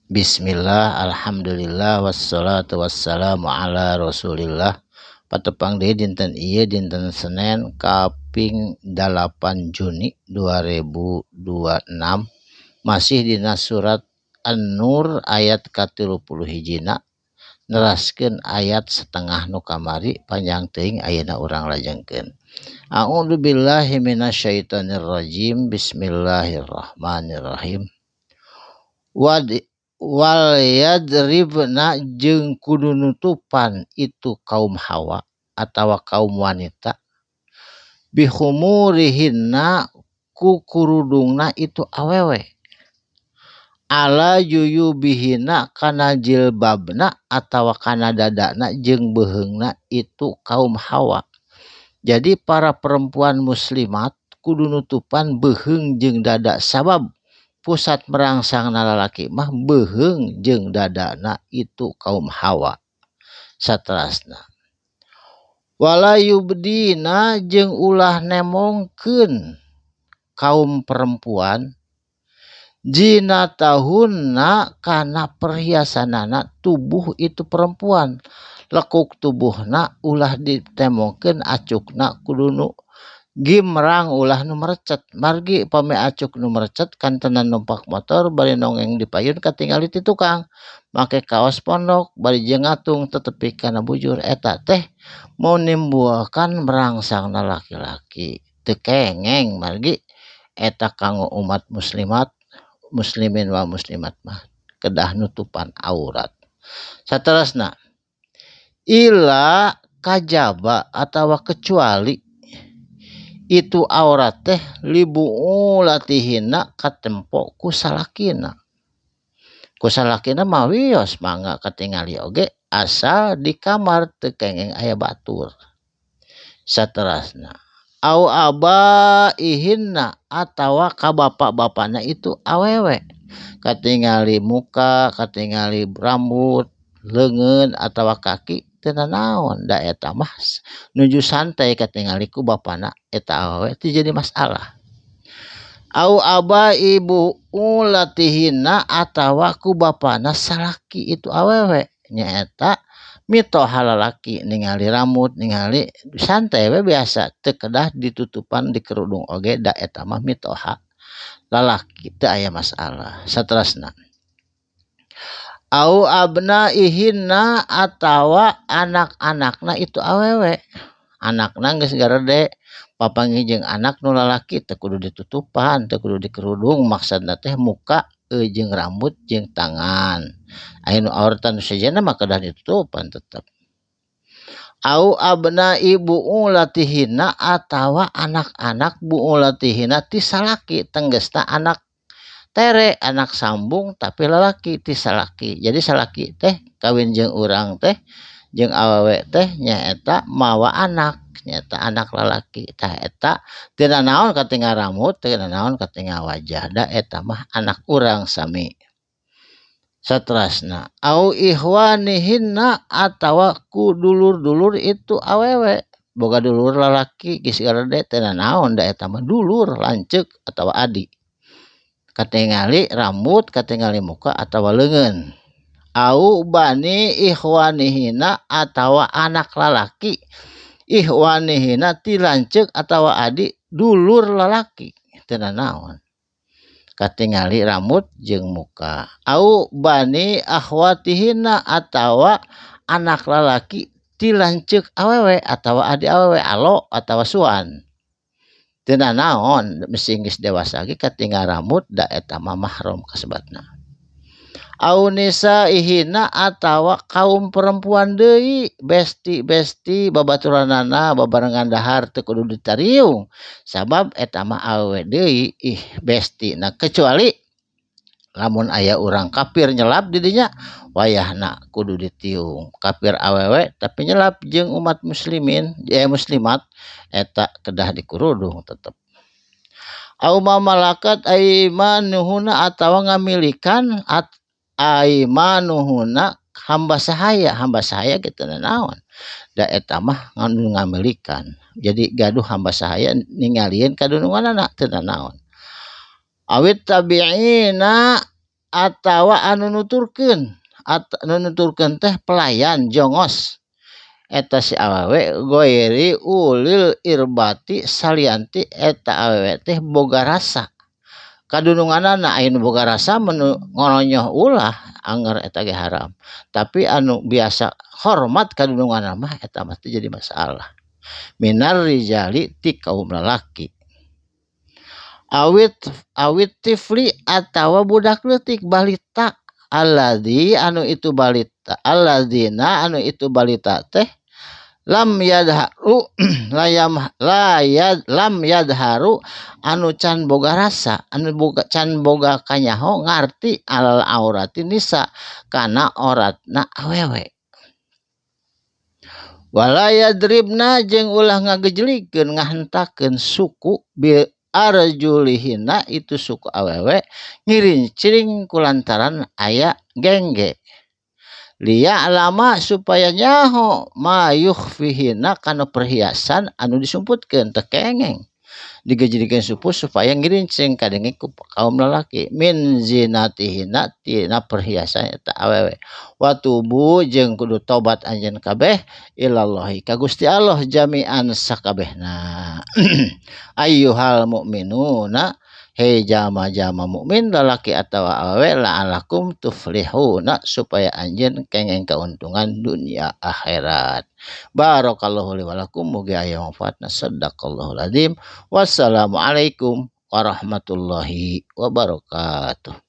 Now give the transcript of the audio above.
Bismillah, alhamdulillah, wassalatu wassalamu ala rasulillah. Patepang deui dinten ieu, dinten Senin kaping 8 Juni 2026, masih dina surat An-Nur ayat ka-30 hijina, neraskeun ayat setengah nu kamari panjang teuing, ayeuna urang lajengkeun. A'udzubillahi minasyaitonirrajim. Bismillahirrahmanirrahim. Wal yadribna, jeung kudu nutupan itu kaum hawa atawa kaum wanita, bikhumurihinna, ku kurudungna itu awewe, ala juyubihinna, kana jilbabna atawa kana dadana jeung beuheungna itu kaum hawa. Jadi para perempuan muslimat kudu nutupan beuheung jeung dada, sabab pusat merangsang lalaki mah beuheung jeung dadana itu kaum hawa. Saterasna, wala yubdina, jeung ulah nemongkeun kaum perempuan, zinatahunna, kana perhiasanana tubuh itu perempuan. Lekuk tubuhna ulah ditemongkeun, acukna kudu nu gimrang, ulah nu merecet, margi pami acuk nu merecet kantenan numpak motor bari nongeng di payun katingali ti tukang make kaos pondok bari jeung ngatung tetepi kana bujur, eta teh menimbulkan merangsangna laki-laki, teu kengeng, margi eta kanggo umat muslimat, muslimin wal muslimat mah kedah nutupan aurat. Saterasna, illa, kajaba atawa kecuali itu aurat teh libu'ulatihinna, katempo ku salakina. Ku salakina mah wios, mangga katingali oge, asal di kamar teu kengeng aya batur. Saterasna, au abaihinna, atawa ka bapak-bapana itu awewe, katingali muka, katingali rambut, leungeun atawa kaki teu nanaon, da eta mah nuju santai katingali ku bapana eta awewe, teu jadi masalah. Au abai bu'ulatihinna, atawa ku bapana salaki itu awewe, nyaeta mitoha lalaki ningali rambut, ningali santai we biasa, teu kedah ditutupan, dikerudung oge, da eta mah mitoha lalaki, teu aya masalah. Saterasna, au abnaihinna, atawa anak-anakna itu awewe. Anakna geus garede papanggih jeung anak nu lalaki teu kudu ditutupan, teu kudu dikerudung, maksudna teh muka jeung rambut jeung tangan. Aya nu auratan sejenna mah kedah ditutupan tetep. Au abnai bu'ulatihinna, atawa anak-anak bu'ulatihinna ti salaki, tenggesna anak tere, anak sambung tapi lalaki ti salaki. Jadi salaki teh kawin jeung urang teh, jeung awewe teh, nyaeta mawa anak, nyaeta anak lalaki. Tah, eta teu nanaon katinggal rambut, teu nanaon katinggal wajah, da eta mah anak urang sami. Saterasna, au ikhwanihinna, atawa ku dulur-dulur itu awewe. Boga dulur lalaki geus garede teu nanaon, da eta mah dulur, lanceuk atawa adi, katingali rambut, katingali muka atawa leungeun. Au bani ikhwanihina, atawa anak lalaki ikhwanihina ti lanceuk atawa adi dulur lalaki, teu nanaon katingali rambut jeung muka. Au bani akhwatihina, atawa anak lalaki ti lanceuk awewe atawa adi awewe, alo atawa suan, teu nanaon bisi geus dewasa ge katinggal rambut, da eta mah mahram kasebatna. Au nisaihina, atawa kaum perempuan deui, besti-besti, babaturanana, babarengan dahar, teu kudu ditariung, sabab eta mah awewe deui, ih, besti. Nah, kecuali lamun aya urang kafir nyelap di dinya, wayahna kudu ditiung. Kafir awewe tapi nyelap jeung umat muslimin, eh, muslimat, eta kedah dikurudung tetep. Au ma malakat aimanuhunna, atawa ngamilikan at aimanuhunna, hamba sahaya. Hamba sahaya kitu naon, da eta mah ngamilikan. Jadi gaduh hamba sahaya ningalieun kadununganana, teu nanaon. Awit tabi'ina. Atawa anu nuturkeun anu nuturkeun teh pelayan jongos eta si awewe ghairi ulil irbati salianti eta awewe teh boga rasa kadununganana aya nu boga rasa menu ngoronyoh ulah anger eta ge haram tapi anu biasa hormat kadununganana mah eta mah teu jadi masalah minar rijali ti kaum lalaki awit tifli atawa budak leutik balita alladzi anu itu balita alladzina anu itu balita teh lam yadharu lam yadharu anu can boga rasa anu boga can boga kanyaho ngarti alal aurati nisa kana auratna awewe wala yadribna jeung ulah ngagejlikeun ngahentakeun suku bi arjulihina itu suku awewe ngirincing kulantaran aya gengge liya lama supaya nyaho mayukhfihina kana perhiasan anu disumputkeun teu kengeng digejlikeun supu supaya ngirincing kadenge ku kaum lalaki min zinatihina tina perhiasan eta awewe wa tubu jeung kudu tobat anjeun kabeh ilallahi ka Gusti Allah jami'an sakabehna ayyuhal mu'minuna hei jama-jama mukmin lalaki atawa awewe la'alakum tuflihuna supaya anjeun kengeng keuntungan dunia akhirat. Barakallahu li wa lakum mugi aya manfaatna. Sadaqallahul azim. Wassalamualaikum warahmatullahi wabarakatuh.